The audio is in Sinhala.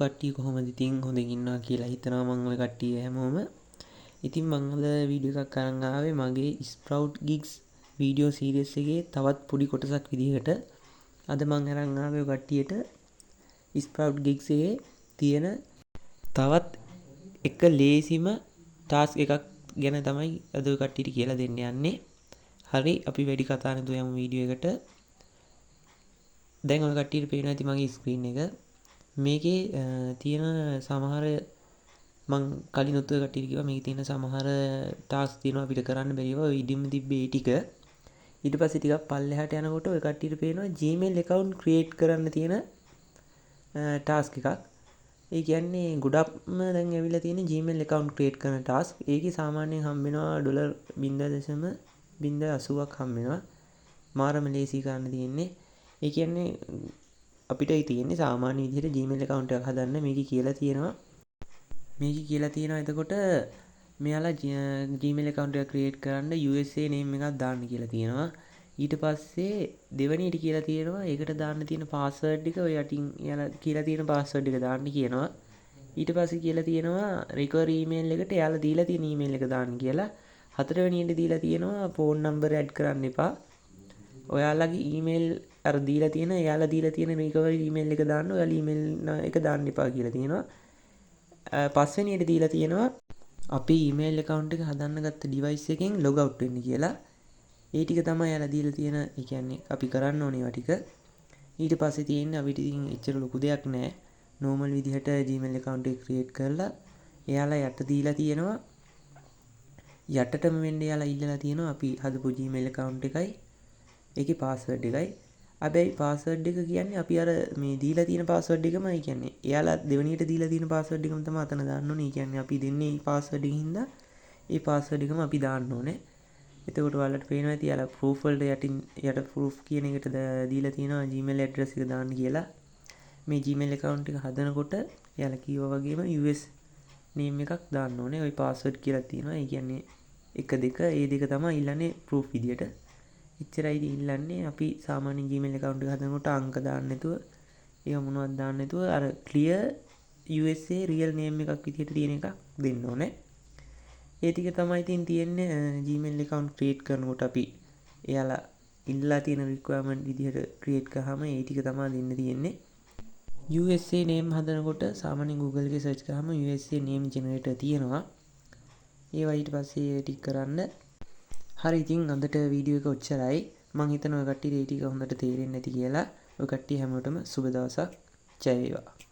කට්ටිය කොහොමද ඉතින් හොඳින් ඉන්නවා කියලා හිතනවා මං ඔය කට්ටිය හැමෝම. ඉතින් මං අද වීඩියෝ එකක් අරන් ආවේ මගේ Sprout Gigs video series එකේ තවත් පොඩි කොටසක් විදිහට. අද මං අරන් ආවේ ඔය කට්ටියට Sprout Gigs එකේ තියෙන තවත් එක ලේසිම ටාස්ක් එකක් ගැන තමයි අද ඔය කට්ටියට කියලා දෙන්න යන්නේ. හරි, අපි වැඩි කතා නැතුව යමු වීඩියෝ එකට. දැන් ඔය කට්ටියට පේනවා ඇති මගේ ස්ක්‍රීන් එක. මේකේ තියෙන සමහර මං කලින් ඔය කට්ටියට කිව්වා මේකේ තියෙන සමහර ටාස්ක් තියෙනවා අපිට කරන්න බැරි ඒවා, ඔය ඉදින්ම තිබ්බේ ඒ ටික. ඊට පස්සේ ටිකක් පල්ලෙහාට යනකොට ඔය කට්ටියට පේනවා Gmail account create කරන්න තියෙන ටාස්ක් එකක්. ඒ කියන්නේ ගොඩක්ම දැන් ඇවිල්ලා තියෙන Gmail account create කරන ටාස්ක්. ඒකේ සාමාන්‍යයෙන් හම්බ වෙනවා ඩොලර් 0.080ක් හම්බ වෙනවා. මාරම ලේසි කරන්න තියෙන්නේ. ඒ කියන්නේ අපිට තියෙන්නේ සාමාන්‍ය විදිහට Gmail account එකක් හදන්න. මේකේ කියලා තියෙනවා. මේකේ කියලා තියෙනවා එතකොට මෙයාලා Gmail account එකක් create කරන්න USA name එකක් දාන්න කියලා තියෙනවා. ඊට පස්සේ දෙවෙනියට කියලා තියෙනවා ඒකට දාන්න තියෙන පාස්වර්ඩ් එක ඔය යටින් එයාලා කියලා තියෙන පාස්වර්ඩ් එක දාන්න කියනවා. ඊට පස්සේ කියලා තියෙනවා රිකවරි ඊමේල් එකට එයාලා දීලා තියෙන ඊමේල් එක දාන්න කියලා. හතරවෙනියට දීලා තියෙනවා ෆෝන් නම්බර් ඇඩ් කරන්න එපා. ඔයාලගේ ඊමේල් අර දීලා තියෙන එයාලා දීලා තියෙන රිකවරි ඊමේල් එක දාන්න, ඔයාලා ඊමේල් එක දාන්න එපා කියලා තියෙනවා. පස්වෙනියට දීලා තියෙනවා අපි ඊමේල් ඇකවුන්ට් එක හදන්න ගත්ත ඩිවයිස් එකෙන් ලොග් අවුට් වෙන්න කියලා. ඒ ටික තමයි එයාලා දීලා තියෙන, ඒ කියන්නේ අපි කරන්න ඕනේ ඒවා ටික. ඊට පස්සේ තියෙන්නේ අපිට ඉතින් එච්චර ලොකු දෙයක් නෑ. නෝමල් විදිහට Gmail account එක ක්‍රියේට් කරලා එයාලා යට දීලා තියෙනවා යටටම වෙන්න එයාලා ඉල්ලලා තියෙනවා අපි හදපු Gmail account එකයි ඒකේ පාස්වර්ඩ් එකයි. හැබැයි පාස්වර්ඩ් එක කියන්නේ අපි අර මේ දීලා තියෙන පාස්වර්ඩ් එකම, ඒ කියන්නේ එයාලා දෙවෙනියට දීලා තියෙන පාස්වර්ඩ් එකම තමයි අතන දාන්න ඕනේ. ඒ කියන්නේ අපි දෙන්නේ පාස්වර්ඩ් එක හින්දා ඒ පාස්වර්ඩ් එකම අපි දාන්න ඕනේ. එතකොට ඔයාලට පේනවා ඇති එයාලා ප්‍රූෆ් වලට යටින් යට ප්‍රූෆ් කියන එකට දීලා තියෙනවා Gmail address එක දාන්න කියලා. මේ Gmail account එක හදනකොට එයාලා කිව්වා වගේම US name එකක් දාන්න ඕනේ. ඔය පාස්වර්ඩ් කියලා තියෙනවා. ඒ කියන්නේ 1 2 ඒ දෙක තමයි ඉල්ලන්නේ ප්‍රූෆ් විදියට. එච්චරයි ඉතින් ඉල්ලන්නේ. අපි සාමාන්‍ය Gmail account එක හදනකොට අංක දාන්න නැතුව ඒව මොනවද දාන්න නැතුව අර clear USA real name එකක් විදියට තියෙන එකක් දෙන්න ඕනේ. ඒ ටික තමයි ඉතින් තියෙන්නේ Gmail account create කරනකොට අපි එයාලා ඉල්ලලා තියෙන requirement විදිහට create කරාම ඒ ටික තමයි දෙන්න තියෙන්නේ. USA name හදනකොට සාමාන්‍යයෙන් Google එකේ search කරාම USA name generator තියෙනවා. ඒවා ඊට පස්සේ ටික කරන්න. හරි, ඉතින් අදට වීඩියෝ එක ඔච්චරයි. මං හිතනවා ඔය කට්ටියට ඒ ටික හොඳට තේරෙන්නේ නැති කියලා. ඔය කට්ටිය හැමෝටම සුබ දවසක්. ජය වේවා.